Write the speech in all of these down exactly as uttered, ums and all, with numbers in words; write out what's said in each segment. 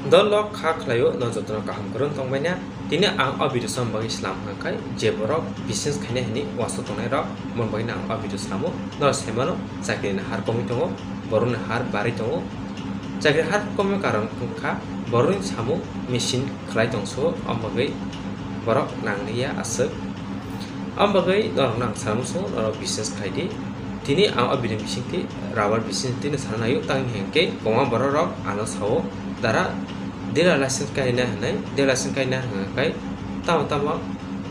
Dol lok kha khlaio, no jotono kaham kwrwng tongbaina. Tini ang o video sam bagwi slam hwnkhe, je borok business khainai hwnwi uansuk tongnai rok, mon bagwi ang o video slamo. No semano chakri ni har komwi tongo, borok ni har barwi tongo. Chakri har komwi karon wngkha borok ni samung machine khlai tongso, o bagwi borok nangliya aswk. O bagwi norok nang samuso norok business khlai di. Tini ang o video bisingtwi rubber business tini sana naio, tang hinkhe kwbangma borok rok ano sao, dara dealer license kaina hwnwi, dealer license kaina hwnwi kai tamo tamo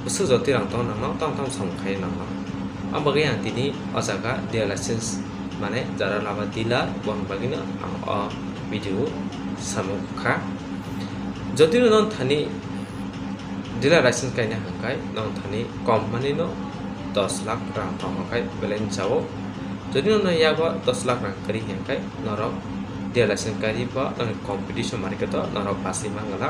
bwswk jotwi rang tong nangno, tamo tamo samung khai nangno. Ang bagwi ang tini o jaga dealer license mane jara laba dealer, boni bagwino ang o video samung kha. Jotino non thani dealer license kaina hwnkhai non thani company no dos lakh rang tong hwnkhai belai jao. Jotino no yago dos lakh rang kari hwnkhai norok dealer license kari bo nang competition market o norok basi mangalak.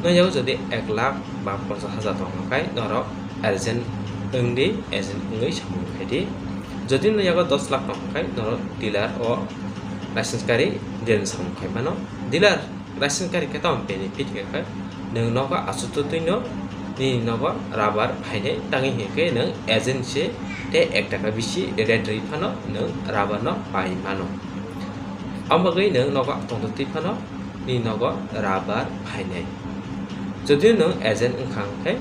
No yago jodi ek lakh ba ponchas hajar tong hwnkhai norok agent wngdi, agent wngwi samung khai di. Jodi no yago dos lakh tong hwnkhai norok dealer o license kari dealer samung khai mano. Dealer license kari khe tamo benefit hwnkhai nwng nogo aswk twino nini nogo rubber phainai, tangwi hinkhe nwng agent se tei ek taka bisi rate rwi phano nwng rubber no pai mano. Amo bagwi nwng nogo tongtwtwi phano nini nogo rubber phainai. Jodi nwng agent wngkha hwnkhe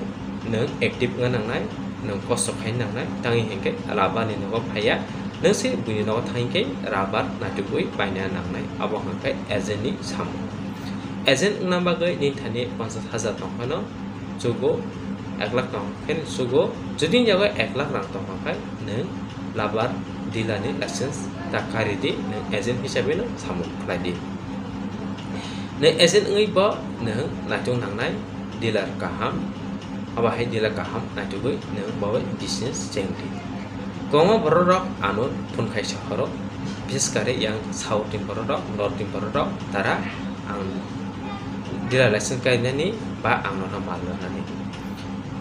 nwng active wngna nangnai, nwng kosto khaina nangnai, tangwi hinkhe rubber ni nogo phaiya, nwng se buini nogo thangwi khe rubber naitugwi paina nangnai, abo hwnkhe agent ni samung. Agent wngna bagwi nini thani ponchas hajar tong phano chugo, ek lakh tong khe chugo. Jodi yago ek lakh rang tong kha khai nwng rubber dealer ni license ta kari di, nwng agent hisabe no samung khlai di. Nwng agent wngwi bo nwng naitung nangnai dealer kaham, abo hai dealer kaham naitugwi nwng bo bai business cheng di. Kwbangma borok rok ano phone khai sa horo, bises kare yang South ni borok rok, North ni borok rok, tara ang dealer license kainani ba ang nono mal rwnani.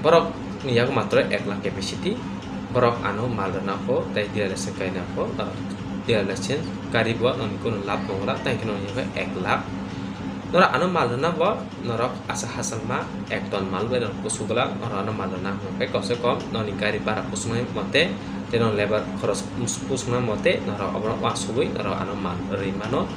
Borok ni yago matro ek lakh capacity, borok ano mal rwna pho tei dealer license kaina pho, ah, dealer license kari bo noni kono lab tongo la, tei khe noni ek lakh. Norok ano mal rwna bo norok asa hasalma ek ton mal bai norok kusu glak, norok ano mal rwna hwnkhe komse kom noni gari bara kusumai mote tei non lebar khoros kus-, kusumai mote norok obono uansugwi norok ano mal rwi mano.